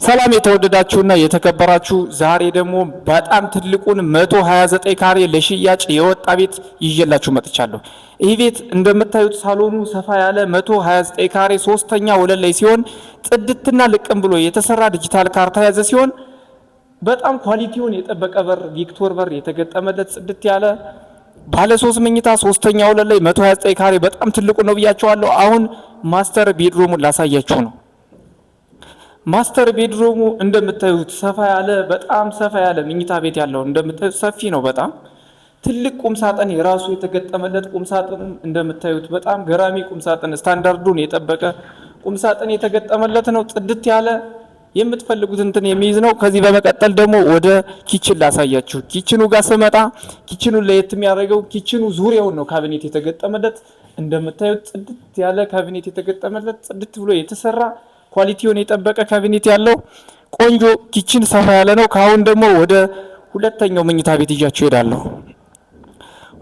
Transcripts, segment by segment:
ሰላም የተወደዳችሁና የተከበራችሁ፣ ዛሬ ደግሞ በጣም ትልቁን 129 ካሬ ለሽያጭ የወጣ ቤት ይዤላችሁ መጥቻለሁ። ይህ ቤት እንደምታዩት ሳሎኑ ሰፋ ያለ 129 ካሬ ሶስተኛ ወለል ላይ ሲሆን ጽድትና ልቅም ብሎ የተሰራ ዲጂታል ካርታ የያዘ ሲሆን በጣም quality ውን የጠበቀ በር፣ ቪክቶር በር የተገጠመለት፣ ጽድት ያለ ባለ ሶስት መኝታ ሶስተኛ ወለል ላይ 129 ካሬ በጣም ትልቁ ነው ብያችኋለሁ። አሁን master bedroom ኡን ላሳያችሁ ነው። Master bedroom ኡ እንደምታዩት ሰፋ ያለ፣ በጣም ሰፋ ያለ መኝታ ቤት ያለው፣ እንደምታዩት ሰፊ ነው። በጣም ትልቅ ቁም ሳጥን የራሱ የተገጠመለት፣ ቁም ሳጥን እንደምታዩት በጣም ገራሚ ቁም ሳጥን፣ ስታንዳርዱን የጠበቀ ቁም ሳጥን የተገጠመለት ነው። ጽድት ያለ የምትፈልጉት እንትን የሚይዝ ነው። ከዚህ በመቀጠል ደግሞ ወደ kitchen ላሳያችሁ። Kitchen ኑ ጋር ስመጣ kitchen ኑን ለየት የሚያደርገው kitchen ኑ ዙሪያውን ነው ካቢኔት የተገጠመለት። እንደምታዩት ጽድት ያለ ካቢኔት የተገጠመለት፣ ጽድት ብሎ የተሰራ፣ quality ውን የጠበቀ ካቢኔት ያለው ቆንጆ kitchen ሰፋ ያለ ነው። ከአሁን ደግሞ ወደ ሁለተኛው መኝታ ቤት ይዣችሁ እሄዳለሁ።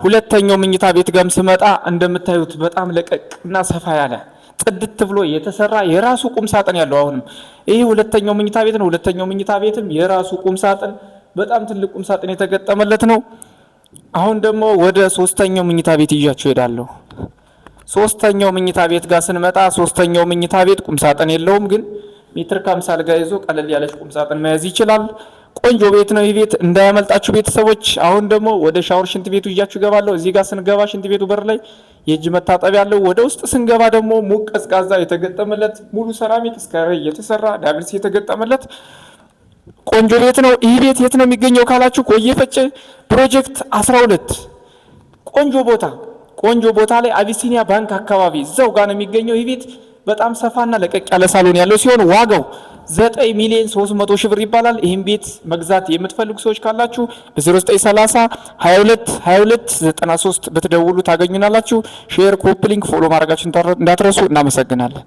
ሁለተኛው መኝታ ቤት ጋም ስመጣ እንደምታዩት በጣም ለቀቅና ሰፋ ያለ፣ ጽድት ብሎ የተሰራ፣ የራሱ ቁም ሳጥን ያለው፣ አሁንም ይህ ሁለተኛው መኝታ ቤት ነው። ሁለተኛው መኝታ ቤትም የራሱ ቁም ሳጥን፣ በጣም ትልቅ ቁም ሳጥን የተገጠመለት ነው። አሁን ደግሞ ወደ ሶስተኛው መኝታ ቤት ይዣችሁ እሄዳለሁ። ሶስተኛው መኝታ ቤት ጋር ስንመጣ ሶስተኛው መኝታ ቤት ቁም ሳጥን የለውም፣ ግን ሜትር ከ50 አልጋ ይዞ ቀለል ያለች ቁም ሳጥን መያዝ ይችላል። ቆንጆ ቤት ነው ይህ ቤት፣ እንዳያመልጣችሁ ቤተሰቦች። አሁን ደግሞ ወደ ሻወር ሽንት ቤቱ ይዣችሁ እገባለሁ። እዚህ ጋር ስንገባ ሽንት ቤቱ በር ላይ የእጅ መታጠቢያ ያለው፣ ወደ ውስጥ ስንገባ ደግሞ ሙቅ ቀዝቃዛ የተገጠመለት፣ ሙሉ ሴራሚክ እስከ የተሰራ፣ double የተገጠመለት ቆንጆ ቤት ነው። ይህ ቤት የት ነው የሚገኘው ካላችሁ ኮዬ ፈጬ ፕሮጀክት 12 ቆንጆ ቦታ ላይ አቢሲኒያ ባንክ አካባቢ እዛው ጋር ነው የሚገኘው። ይህ ቤት በጣም ሰፋና ለቀቅ ያለ ሳሎን ያለው ሲሆን ዋጋው 9 ሚሊዮን 300 ሺህ ብር ይባላል። ይህም ቤት መግዛት የምትፈልጉ ሰዎች ካላችሁ በ0930 22 22 93 ብትደውሉ ታገኙናላችሁ። Share፣ copy link፣ follow ማድረጋችሁን እንዳትረሱ። እናመሰግናለን።